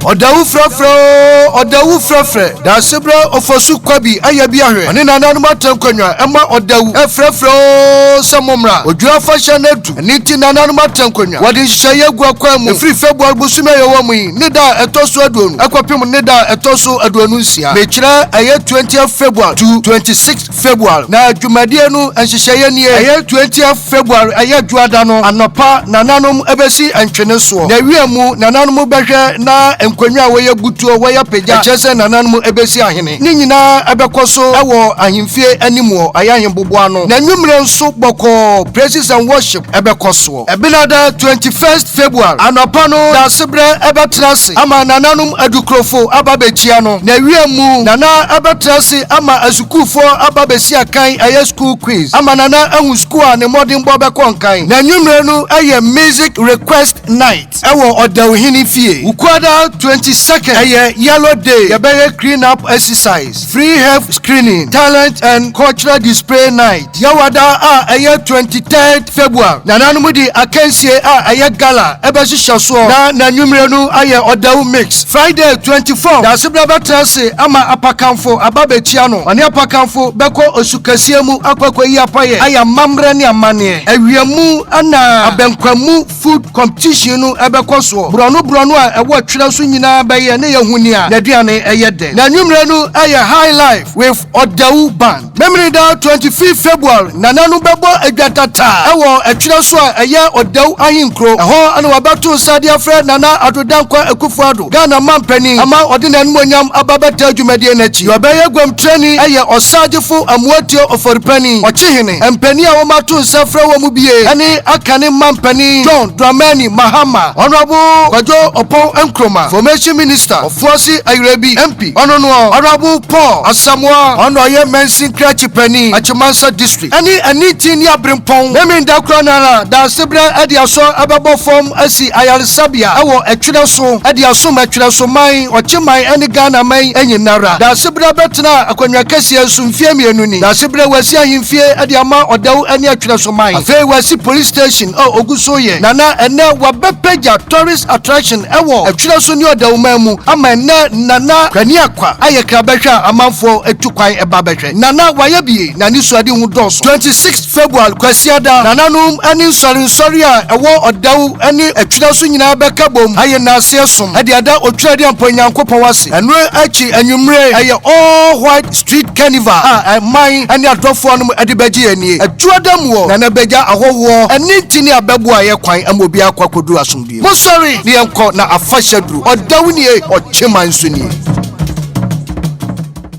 Ɔdawu frɛfrɛ oo, ɔdawu frɛfrɛ. Daasebrɛ Ofosu Kwabi ayɛ bi ahwɛ. Ɔne nananom atena nkonnwa ɛma ɔdawu ɛfrɛfrɛ oo sɛ mommra. Odwira afahyɛ no adu, ɛno nti nananom atena nkonnwa. Wɔde nhyehyɛeɛ agu akwan mu ɛfiri February bosome a yɛwɔ mu yi ne da a ɛtɔ so 20 ɛkɔpem ne da a ɛtɔ so 26. Mekyerɛ ɛyɛ 20th February to 26th February. Na dwumadie no nhyehyɛeɛ nie, ɛyɛ 20th February ɛyɛ Dwoada no anɔpa nananom bɛsi ntwene soɔ. Na awia mu nananom bɛhwɛ na nkonnwa a wɔyɛ butuo wɔyɛ pagya ɛkyerɛ sɛ nananom bɛsi ahene. Ne nyinaa ɛbɛkɔ so wɔ ahemfie anim wɔ ɛyɛ ahemboboano. Na anwummerɛ nso bɔkɔɔ praises and worship ɛbɛkɔ soɔ. Ɛbenada 21st February anɔpa no Daasebrɛ ɛbɛtena ase ama nananom adukurofo aba abɛkyia no. Na awia mu Nana ɛbɛtena ase ama asukuufoɔ aba abɛsi akan ɛyɛ school quiz ama Nana ahu sukuu a ne mmɔdenbɔ bɛkɔ nkan. Na anwummerɛ no ɛyɛ music request night ɛwɔ Ɔdawuhene fie. Wukuada 22nd ɛyɛ Yellow Day, yɛbɛyɛ clean up exercise, free health screening, talent and cultural display night. Yawada a ɛyɛ 23rd February, nananom de akansie a ɛyɛ gala ɛbɛhyehyɛ soɔ na n'anwummerɛ no ayɛ Ɔdawu mix. Friday 24, Daasebrɛ bɛtena ase ama apakamfo aba bɛkyia no. Ɔne apakamfo bɛkɔ osu kɛseɛ mu akɔ akɔyi apayɛ ayɛ amammerɛ ne amanneɛ. Awiamu ana abɛnkwamu food competition no ɛbɛkɔ soɔ. Borɔno borɔno a ɛwɔ twerɛ so nyinaa bɛyɛ ne yɛhu nea n'aduane ɛyɛ dɛ. N'anwummerɛ no ɛyɛ high life with Ɔdawu band. Memeneda 25 February, nananom bɛbɔ adwa tata ɛwɔ ɛtwerɛ so a ɛyɛ Ɔdawu ahenkuro. Ɛhɔ ana wɔbɛto nsa de afrɛ Nana Addo Dankwa Akufo Addo, Ghana mampanin, ama ɔde n'animonyam aba bɛta dwumadie n'akyi. Deɛ ɔbɛyɛ guamtrani ɛyɛ Ɔsagyefo Amoatie Ɔfɔripani, Ɔkyehene. Mpanin a wɔmato nsa frɛ wɔ mu bie ɛne akane mampanin John Dramani Mahama, Honourable Kwadwo Ɔpɔn Nkrumah, Information Minister, Ɔfoase Ayirabi MP, ɔno no Honourable Paul Asamoah, ɔno ɔyɛ Mansin Krakye Panin, Akyemansa District, ɛne Aniti ne Aberempɔn. Memenda kora nara Daasebrɛ ɛde asɔ ɛbɛbɔ fam asi ayaresabea ɛwɔ ɛtwerɛ so ɛde asom ɛtwerɛ so man, Ɔkyeman ɛne Ghana man nyinara. Daasebrɛ bɛtena akonnwa kɛseɛ so mfeɛ 2 ni. Daasebrɛ wasi ahemfie ɛde ama Ɔdawu ɛne ɛtwerɛ so man. Afei wasi police station a ogu so yɛ. Nana ɛnɛ wabɛpagya tourist attraction ɛwɔ ɛtwerɛ so ne Ɔdawu man mu ama ɛnɛ Nana Kwani Akwa ayɛ krabɛhwɛ a amanfoɔ etu kwan ɛba bɛhwɛ. Nana wayɛ bie na ne suade ho dɔɔso. 26 February Kwasiada, nananom ɛne nsɔrensɔre a ɛwɔ Ɔdawu ɛne ɛtwerɛ so nyinaa bɛka bom ayɛ naaseɛ som ɛde ada Otwerɛde Ampa Onyankopɔn ase. Ɛno akyi anwummere ɛyɛ all white street carnival a ɛman ɛne adɔfoɔ nom ɛde bɛgye yɛn nie. Ɛtuada mu wɔ Nana bɛgya ahɔhoɔ ɛne ntini abɛboa yɛ kwan ama obi akɔ akɔduru asomdue. Mosɔre ne yɛnkɔ na afahyɛ duru. Ɔdawu nie, Ɔkyeman nso nie.